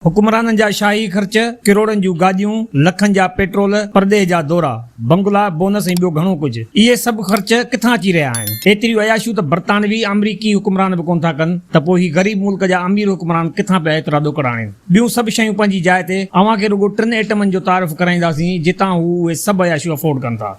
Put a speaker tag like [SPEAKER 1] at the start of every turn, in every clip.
[SPEAKER 1] حڪمرانن جا شاهي خرچ، ڪروڙن جون گاڏيون، لکن جا پيٽرول، پرڏيهه جا دورا، بنگلا، بونس ۽ ٻيو گهڻو ڪجهه. اهي سڀ خرچ ڪٿان اچي رهيا آهن؟ ايتريون عياشيون ته برطانوي، آمريڪي حڪمران به ڪونه ٿا ڪن ته پوء هي غريب ملڪ جا امير حڪمران ڪٿان پيا ايترا ڏوڪڙ آڻين؟ ٻيون سڀ شيون پنهنجي جاء تي، اوهان کي رڳو ٽن ايٽمن جو تعارف ڪرائينداسين جتان هو اهي سڀ عياشيون افورڊ ڪن ٿا.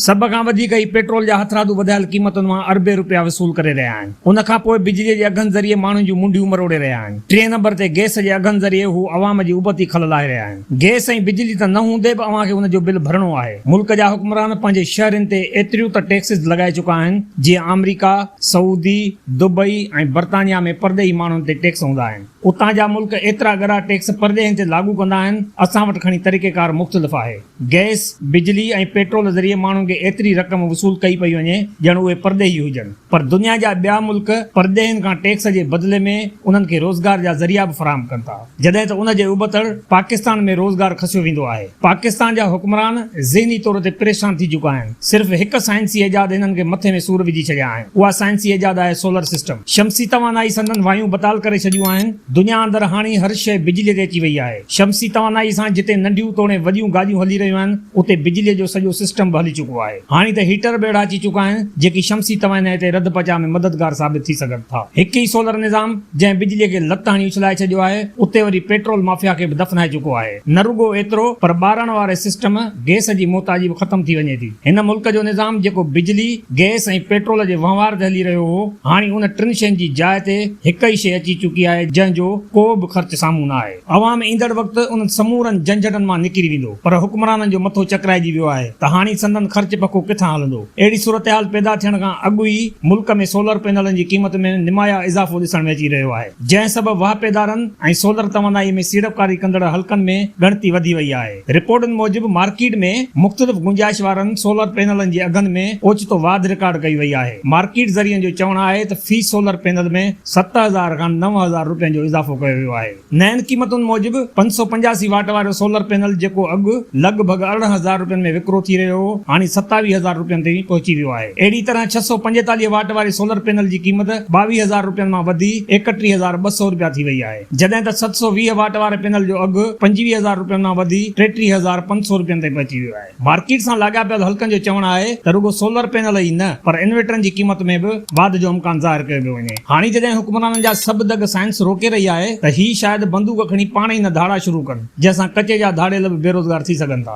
[SPEAKER 1] سڀ کان وڌيڪ هي پيٽرول جا هٿرادو وڌايل قيمتن مان اربين روپيا وصول ڪري رهيا آهن. ان کان پوء بجليء جي اگهن ذريعي ماڻهن جون منڍيون مروڙي رهيا آهن. ٽئين نمبر تي گئس جي اگهن ذريعي هو عوام جي ابتي کل لاهي رهيا آهن. گئس ۽ بجلي ته نه هوندي به اوهان کي ان جو بل ڀرڻو آهي. ملڪ جا حڪمران پنهنجي شهرين تي ايتريون ته ٽيڪسز لڳائي چڪا آهن، جيئن آمريڪا، سعودي، دبئي ۽ برطانيا ۾ پرڏيهي ماڻهن تي ٽيڪس هوندا آهن. اتان جا ملڪ ايترا ڳرا ٽيڪس پرڏيهين تي لاڳو ڪندا آهن، اسان وٽ کڻي طريقيڪار مختلف آهي. گئس، بجلي ۽ پيٽرول ذريعي ماڻهن کي ايتري رقم وصول ڪئي پئي وڃي ڄڻ اهي پرڏيهي هجن. پر دنيا جا ٻيا ملڪ پرڏيهين کان ٽيڪس جي بدلي ۾ انهن کي روزگار جا ذريعا به فراهم ڪن ٿا. جڏهن ته ان جي ابتڙ پاڪستان ۾ روزگار کسيو ويندو آهي. پاڪستان جا حڪمران ذهني طور تي پريشان ٿي چڪا آهن. صرف هڪ سائنسي ايجاد هنن کي مٿي ۾ سور وجهي ڇڏيا آهن. اها سائنسي ايجاد آهي سولر سسٽم. شمسي توانائي سندن وايون بتال ڪري ڇڏيون آهن. دنيا اندر هاڻي هر شيء بجلي تي اچي وئي آهي. شمسي توانائي سان جتي ننڍيون توڻي وڏيون گاڏيون هلي رهيون آهن، اتي بجليء جو سڄو سسٽم به هلي چڪو آهي. هاڻي ته هيٽر به اهڙا اچي چڪا آهن، جيڪي شمسي توانائي تي رڌ پچاء ۾ مددگار ثابت ٿي سگهن ٿا. هڪ ئي سولر نظام، جنهن بجليء کي لت هڻي اڇلائي ڇڏيو آهي، اتي وري پيٽرول مافيا کي به دفنائي چڪو آهي. نه رڳو ايترو، پر ٻارڻ واري سسٽم، گئس جي محتاجي به ختم ٿي وڃي ٿي. هن ملڪ جو نظام جيڪو بجلي، گئس ۽ پيٽرول جي وهنوار تي هلي رهيو هو، هاڻي ان ٽن شين جي جاء تي هڪ ئي شيء اچي چڪي آهي، جنهن جو ڪو به خرچ سامهون نه آهي. عوام ايندڙ وقت انهن سمورن جهنجهٽن مان نڪري ويندو، پر حڪمرانن جو مٿو چڪرائجي ويو آهي ته هاڻي سندن خرچ پکو ڪٿان هلندو. اهڙي صورتحال پيدا ٿيڻ کان اڳ ئي ملڪ ۾ سولر پينلن جي قيمت ۾ نمايان اضافو ڏسڻ ۾ اچي رهيو آهي. جنهن سبب واهپيدارن ۽ سولر توانائي ۾ سيڙپڪاري ڪندڙ حلقن ۾ ڳڻتي وڌي وئي آهي. رپورٽن موجب مارڪيٽ ۾ مختلف گنجائش وارن سولر پينلن جي اگهن ۾ اوچتو واڌ رڪارڊ ڪئي وئي آهي. مارڪيٽ ذريعن جو چوڻ آهي ته في سولر پينل ۾ 7000 کان 9000 رپين جو اضافو ڪيو ويو آهي. نين قيمتن موجب 585 واٽ وارو سولر پينل جيڪو اڳ لڳ ڀڳ 18,000 رپين ۾ وڪرو ٿي رهيو هو، هاڻي 27,000 رپين تائين پهچي ويو آهي. اهڙي طرح 645 واٽ واري سولر پينل جي قيمت 22,000 رپين مان وڌي 31,200 رپيا ٿي وئي آهي. جڏهن ته 720 واٽ واري پينل جو اگهه 25,000 رپين مان وڌي 33,500 رپين تائين پهچي ويو آهي. مارڪيٽ سان لاڳاپيل حلقن جو چوڻ آهي ته رڳو سولر پينل ئي نه پر انورٽرن جي قيمت ۾ به واڌ جو امڪان ظاهر ڪيو پيو وڃي. هاڻي جڏهن حڪمرانن جا سڀ دڳ سائنس روڪي رهي آهي ته هي شايد بندوق کڻي پاڻ ئي نه ڌاڙا شروع ڪن جنهن سان ڪچي جا ڌاڙيل به بيروزگار ٿي سگهن ٿا.